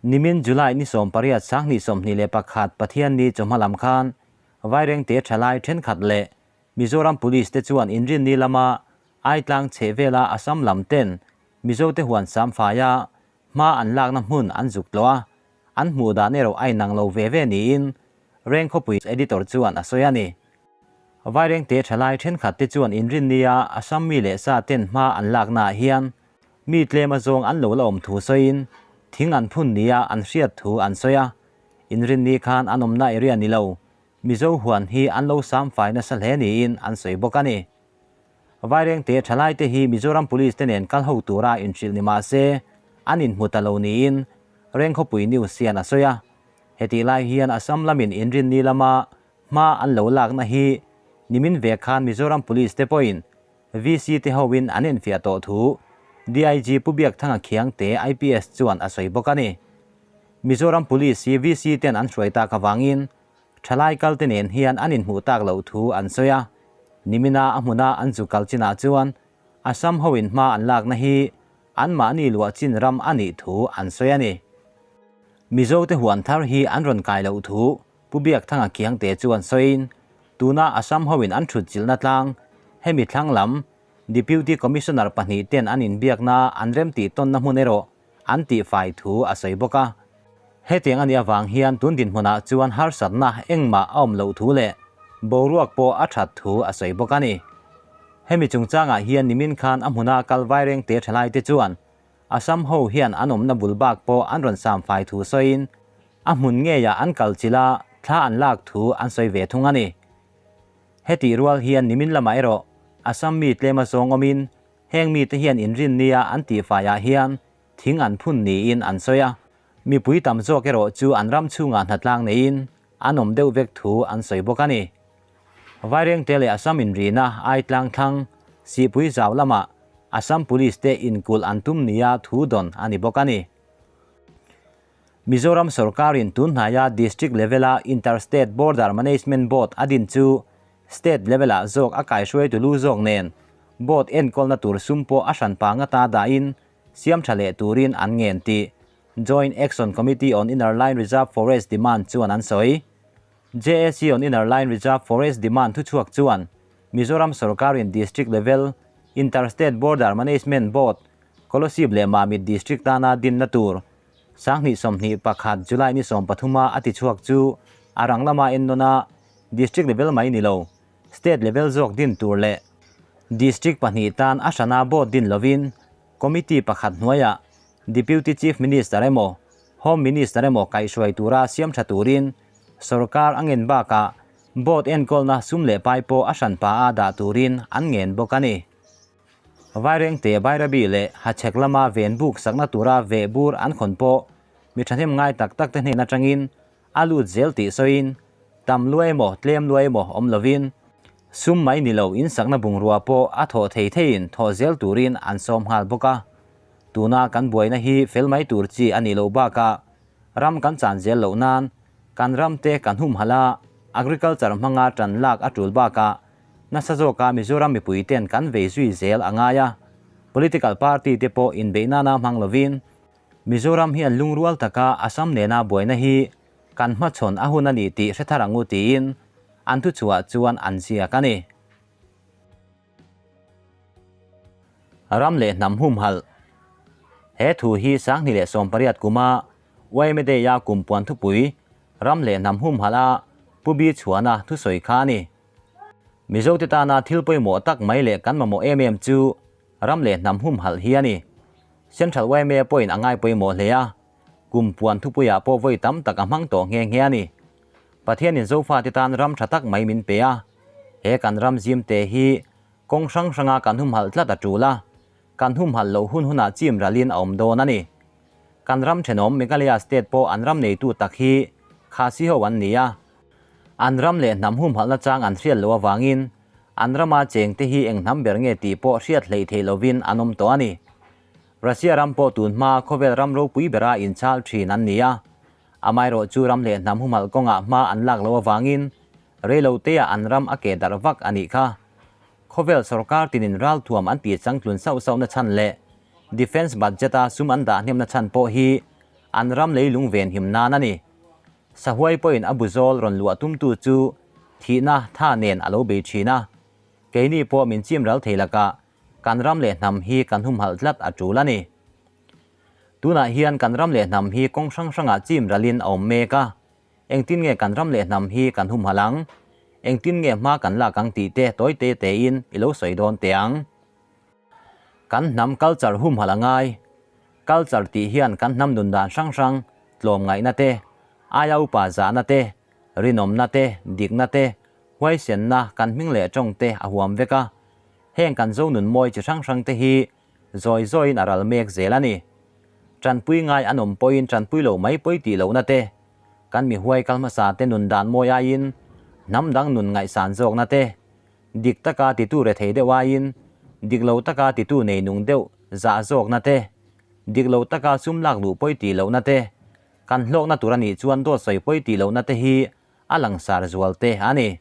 Nimin July ni 18 2021 Pathianni chawhma lam khan Vairengte thalai thenkhat leh Mizoram Police te chuan inrinni lama Aitlang chhehvela Assam lam ten Mizote huan samfaia hma an lakna hmun an zuk tlawh a, an hmuh dan erawh a inang lo ve ve niin Rengkhawpui Editor chuan a sawi a ni. Vairengte thalai thenkhat te chuan inrinnia Assam mi leh sa ten hma an laknaah hian mi tlem azawng an lo la awm thu sawiin thing an phun nia an hriat thu an sawi a, inrinni khan an awmna area ni lo Mizo huan hi an lo samfai nasa hle niin an sawi bawk a ni. Vairengte thalaite hi Mizoram Police te nen kal ho tura inhrilh ni mah se an inhmu ta lo niin Rengkhawpui News hian a sawi a. Hetih lai hian Assam lamin inrinni lama hma an lo lakna hi nimin ve khan Mizoram Police te pawhin VC te hoin an enfiah tawh thu DIG Pu Biakthanga Khiangte IPS chuan a sawi bawk a ni. Mizoram Police hi VC ten an hruai tak avangin Thalai kalte nen hian an inhmuh tak loh thu an sawi a, nimina a hmuna an zu kal chinah chuan Assam hoin hma an lakna hi anmahni luah chin ram a nih thu an sawi a ni. Mizote huan thar hi an rawn kai loh thu Pu Biakthanga Khiangte chuan sawiin, tuna Assam hoin an thut chilhna tlang hemi thlang lam Deputy Commissioner pahnihten an inbiakna an remtih tawnna hmun erawh an tihfai thu a sawi bawk a. Hetiang a nih avang hian tun dinhmunah chuan harsatna engmah a awm loh thu leh boruak pawh a that thu a sawi bawk a ni. Hemi chungchangah hian nimin khan a hmuna kal vairengte thalaite chuan Assam ho hian an awmna bul bak pawh an rawn samfai thu sawiin a hmun ngeiah an kal chilh a, thla an lak thu an sawi ve thung a ni. Hetih rual hian nimin lamah erawh Assam mi tlem a zawng awmin Heng mite hian inrinnia an tihfaiah hian thing an phun niin an sawi a, mipui tam zawk erawh chu an ram chhungah hnatlang neiin an awm deuh vek thu an sawi bawk a ni. Vairengte leh Assam inrina Aitlang thlang Sihpui zau lamah Assam Police te inkulh an tum nia thu dawn a ni bawk a ni. Mizoram sorkarin tun hnaia District level-a Inter-State Border Management Board a din chu State level-ah zawk a kaihruaitu lu zawk nen Board enkawlna tur sum pawh a hran panga ta dahin siam tha leh turin an ngen tih Joint Action Committee on Inner Line Reserve Forest Demand chuan an sawi. JAC on Inner Line Reserve Forest Demand thuchhuak chuan Mizoram sorkarin District level Inter-State Border Management Board Kolasib leh Mamit District tana dinna tur 2021 July ni 13 a tichhuak chu a rang lama ennawn a, District level mai ni lo, State level zawk din tur leh District pahnih tan a hrana board din lovin Committee pakhat hnuaiah Deputy Chief Minister emaw Home Minister emaw kaihhruai tura siam tha turin sorkar a ngen bakah board enkawlna sum leh pai pawh a hran pa a dah turin an ngen bawk a ni. Vairengte Bairabi leh Hachhek lama ven buk sakna tura veh bur an khawn pawh mi thahnem ngai tak tak te hnen atangin A lut zel tih sawiin, tam luai emaw tlem luai emaw awm lovin, sum mai ni lo insakna bungrua pawh a thawh thei theiin thawh zel turin an sawm nghal bawk a. Tuna kan buaina hi fel mai tur chi a nih loh bakah ram kan chan zel loh nan kan ram te kan humhalh a, agriculture hmanga tan lak a tul bakah nasa zawka Mizoram mipui ten kan vei zui zel a ngai a, political party te pawh inbeih nana hmang lovin Mizoram hian lungrual taka Assam nena buaina hi kan hmachhawn a hun a ni tih hre thar ang u tiin an thuchhuah chuan an ziak a ni. Ram leh hnam humhalh He thu hi 2018 kuma yma Day-a kum puan thupui ram leh hnam humhalh a Pu Bi Chhuana thusawi kha a ni. Mizote tana thil pawimawh tak mai leh kan mamawh em em chu ram leh hnam humhalh hi a ni. Central yma pawhin a ngai pawimawh hle a, kum puan thupuiah pawh vawi tam tak a hmang tawh nghe nghe a ni. Pathianin Zofate tan ram tha tak mai min pe a, he kan ram zimte hi kawng hrang hranga kan humhalh tlat a tul a, kan humhalh loh hun hunah chim ralin a awm dawn a ni. Kan ram thenawm Meghalaya state pawh an ram neitu tak hi Khasi ho an ni a, an ram leh hnam humhalhna chang an hriat loh avangin An rama chengte hi eng hnam ber nge tih pawh hriat hleih theih lovin an awm tawh a ni. Russia ram pawh tun hma khawvel ram ropui bera inchhal thin an ni a. Amaherawh chu ram leh hnam humhalh kawngah hma an lak loh avangin reilo teah an ram a keh darh vak a nih kha. Khawvel sorkar tinin ralthuam an tih changtlun sauh sauhna chhan leh defence budget-a sum an dah hnemna chhan pawh hi An ram leilung venhim nan a ni. Sahuai pawhin a bu zawl rawn luah tumtu chu thihna tha nen a lo bei thin a. Keini pawh min chim ral thei lakah kan ram leh hnam hi kan humhalh tlat a tul a ni. Tunah hian kan ram leh hnam hi kawng hrang hrangah chim ralin a awm mek a. Engtin nge kan ram leh hnam hi kan humhalh ang? Engtin nge hma kan lak ang tih te tawi te tein i lo sawi dawn teh ang. Kan hnam culture humhalh a ngai. Culture tih hian kan hnam nun dan hrang hrang, tlawmngaihna te, aia upa zahna te, rinawmna te, dikna te, huaisenna, kan hming leh tawng te a huam vek a. Heng kan zo nun mawi chi hrang hrang te hi zawi zawiin a ral mek zel a ni. Tanpui ngai an awm pawhin tanpui lo mai pawi tih lohna te, kan mi huai kal hmasa te nun dan mawi aiin hnam dang nun ngaihsan zawkna te, Dik taka titu rethei deuh aiin dik lo taka titu nei nung deuh zah zawkna te, dik lo taka sum lak luh pawi tih lohna te, kan hlawkna tur a nih chuan dawt sawi pawi tih lohna te hi a langsar zual te a ni.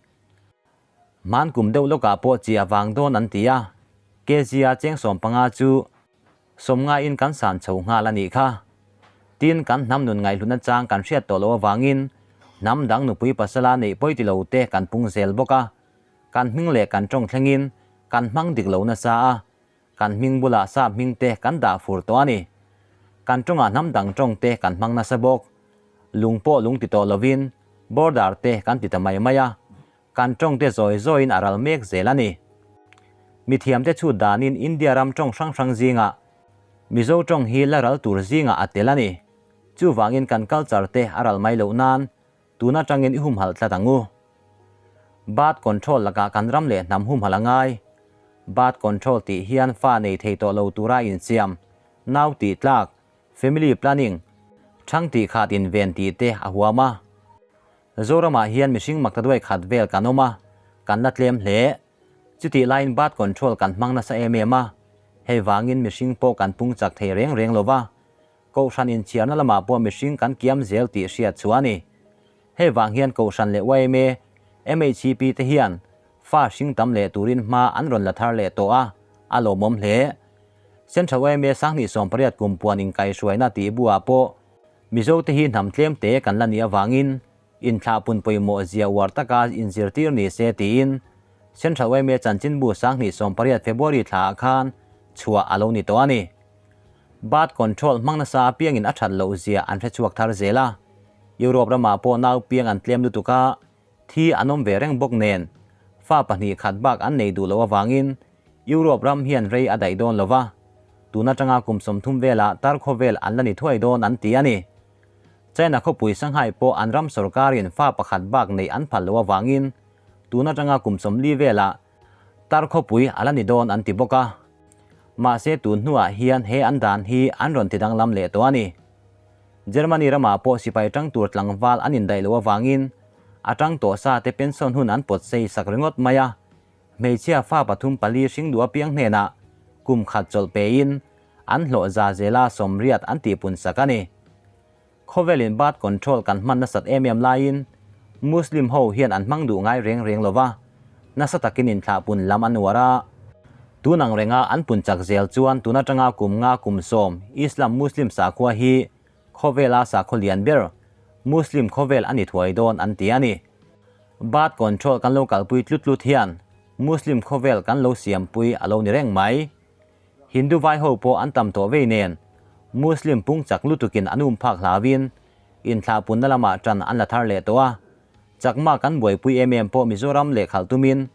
Hman kum deuh lawkah pawh chi a vang dawn an ti a, kg-a cheng 15 chu Sawmngaiin kan san chho nghal a nih kha. Tin, kan hnam nun ngaihhlutna chang kan hriat tawh loh avangin hnam dang nupui pasala neih pawi ti lo te kan pung zel bawk a. Kan hming leh kan tawng thlengin kan hmang dik lo nasa a, kan hming bulah sap hming te kan dah fur tawh a ni. Kan tawngah hnam dang tawng te kan hmang nasa bawk. Lung pawh lung ti tawh lovin border te kan ti ta mai mai a. Kan tawng te zawi zawiin a ral mek zel a ni. Mithiamte chhut danin India ram tawng hrang hrang zingah Mizo tawng hi la ral tur zingah a tel a ni. Chuvangin kan culture te a ral mai loh nan tun atangin i humhalh tlat ang u. Birth control lakah kan ram leh hnam humhalh a ngai. Birth control tih hian fa nei thei tawh lo tura insiam, nau tih tlak, family planning, thang tih khat inven tih te a huam a. Zoramah hian mihring maktaduai khat vel kan awm a, kan la tlem hle. Chutih laiin birth control kan hmang nasa em em a, hei vangin mihring pawh kan pung chak thei reng reng lo va. Kohhran inchhiarna lamah pawh mihring kan kiam zel tih hriat chu a ni. Hei vang hian Kohhran leh yma, MHCP te hian fa hring tam leh turin hma an rawn la thar leh tawh a, a lawmawm hle. Central yma 2018 kum puan inkaihhruaina tih buah pawh Mizo te hi hnam tlem te kan la nih avangin inthlah pun pawimawh zia uar taka inzirtir ni se tiin Central yma chanchinbu 2018 February thlaah khan chhuah a lo ni tawh a ni. Birth control hmang nasa apiangin a that loh zia an hrechhuak thar zel a. Europe ramah pawh nau piang an tlem lutuk a, thi an awm ve reng bawk nen fa pahnih khat bak an nei duh loh avangin Europe ram hian rei a daih dawn lo va, tun atanga kum 30 velah tar khawvel an la ni thuai dawn an ti a ni. China khawpui Shanghai pawh an ram sorkarin fa pakhat bak neih an phal loh avangin tun atanga kum 40 velah tar khawpui a la ni dawn an ti bawk a. Mahse tun hnuah hian he an dan hi an rawn ti danglam leh tawh a ni. Germany ramah pawh sipai tang tur tlangval an indaih loh avangin a tang tawh sa te pension hun an pawt sei sak ringawt mai a. Hmeichhia fa pathum pali hring duh apiang hnenah kum khat chawlh pein an hlawh za zela 80 an tihpun sak a ni. Khawvelin birth control kan hman nasat em em laiin Muslim ho hian an hmang duh ngai reng reng lova, nasa takin inthlahpun lam an uar a. Tun ang renga an pun chak zel chuan tun atanga kum nga kum 10 Islam Muslim sakhua hi khawvela sakhaw lian ber Muslim khawvel a ni thuai dawn an ti a ni. Birth control kan lo kalpui tlut tlut hian Muslim khawvel kan lo siampui a lo ni reng mai. Hindu vai ho pawh an tam tawh vei nen Muslim pung chak lutukin an um phak hlauin inthlahpunna lamah tan an la thar leh tawh a. Chakma kan buaipui em em pawh Mizoram lehkhalh tumin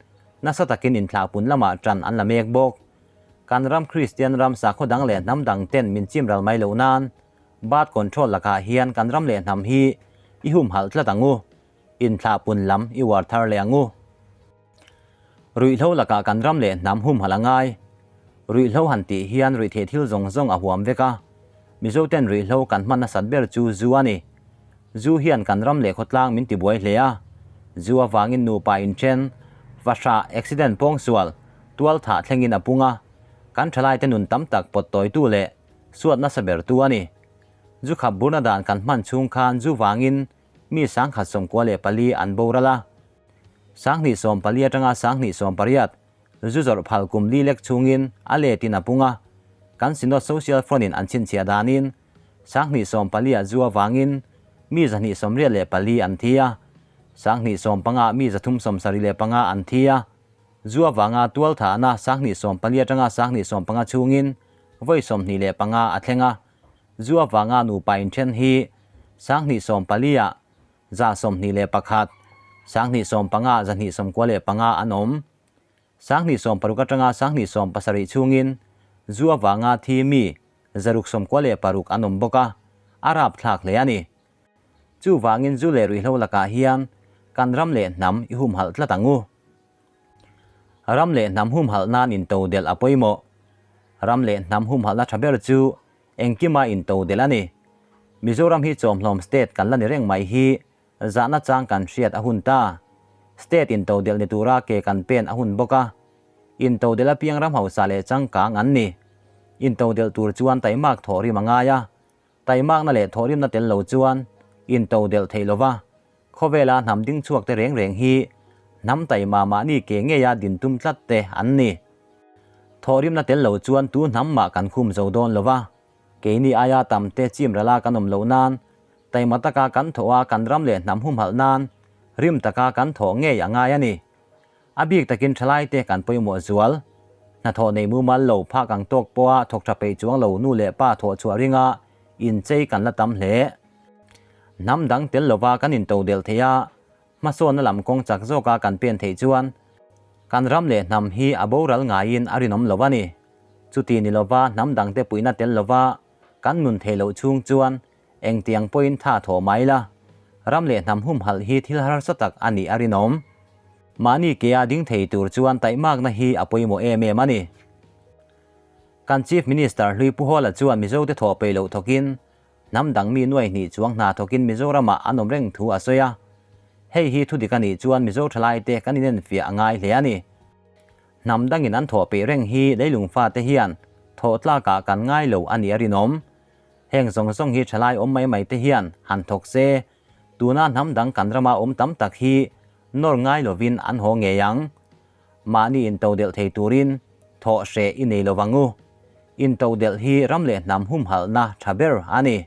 nasa takin inthlahpun lamah tan an la mek bawk. Kan ram Kristian ram sakhaw dang leh hnam dang ten min chim ral mai loh nan birth control lakah hian kan ram leh hnam hi i humhalh tlat ang u. Inthlahpun lam i uar thar leh ang u. Ruihhlo lakah kan ram leh hnam humhalh a ngai. Ruihhlo han tih hian ruihtheih thil zawng zawng a huam vek a. Mizoten ruihhlo kan hman nasat ber chu zu a ni. Zu hian kan ram leh khawtlang min tibuai hle a. Zu avangin nupa inthen, fahrah, accident pawngsual, tual thah thlengin a pung a. Kan thalaite nun tam tak pawt tawitu leh suat nasa bertu a ni. Zu khap burna dan kan hman chhung khan zu vangin mi 194 an boral a. 2014 atanga 2018 zu zawrh phal kum li lek chhungin a letin a pung a. Kan Synod Social Front in an chhinchhiah danin Sanghnih sawmpali ah zu avangin mi 284 an thi a, 2015 ah mi 375 an thi a, zu avanga tualthahna 2014 atanga 2015 chhungin vawi 25 a thleng a, zu avanga nupa inthen hi 2014 ah 121, 2015 ah 295 an awm. 2016 atanga 2017 chhungin zu avanga thi mi 696 an awm bawk a, a rapthlak hle a ni. Chuvangin zu leh ruihhlo lakah hian kan ram leh hnam i humhalh tlat ang u. Ram leh hnam humhalh nan intodelh a pawimawh. Ram leh hnam humhalhna tha ber chu engkima intodelh a ni. Mizoram hi chawmhlawm state kan la ni reng mai hi zahna chang kan hriat a hun ta. State intodelh ni tura ke kan pen a hun bawk a. Intodelh apiang ram hausa leh changkang an ni. Intodelh tur chuan taimak thawhrim a ngai a. Taimakna leh thawhrimna tel lo chuan intodelh theih lova khawvela hnam ding chhuak te reng reng hi hnam taima mahni ke ngeia din tum tlat te an ni. Thawhrimna tel lo chuan tu hnam mah kan khum zo dawn lova, keini aia tam te chim rala kan awm loh nan taima taka kan thawh a kan ram leh hnam humhalh nan rim taka kan thawh ngei a ngai a ni. A bik takin thalai te kan pawimawh zual. Hnathawh nei mumal lo phak ang tawk pawha thawk tha peih chuang lo nu leh pa thawh chhuah ringa inchei kan la tam hle. Hnam dang tel lova kan intodelh theih a, hmasawnna lam kawng chak zawka kan pen theih chuan kan ram leh hnam hi a boral ngaiin a rinawm lo a ni. Chuti ni lova hnam dangte puihna tel lova kan nun theih loh chhung chuan Engtiang pawhin tha thawh mai la, ram leh hnam humhalh hi thil harsa tak a nih a rinawm. Mahni kea ding thei tur chuan taihmakna hi a pawimawh em em a ni. Kan Chief Minister Hlui Pu Hawla chuan Mizote thawh peih loh thawkin hnam dang mi nuai hnih chuang hna thawkin Mizoramah an awm reng thu a sawi a. Hei hi thudik a nih chuan Mizo thalaite kan inenfiah a ngai hle a ni. Hnam dangin an thawh peih reng hi leilung fate hian thawh tlakah kan ngai lo a nih a rinawm. Heng zawng zawng hi thalai awm mai mai te hian han thawk se, tuna hnam dang kan rama awm tam tak hi nawr ngai lovin an haw ngei ang. Mahni intodelh thei turin thawh hreh i nei lovang u. Intodelh hi ram leh hnam humhalhna tha ber a ni.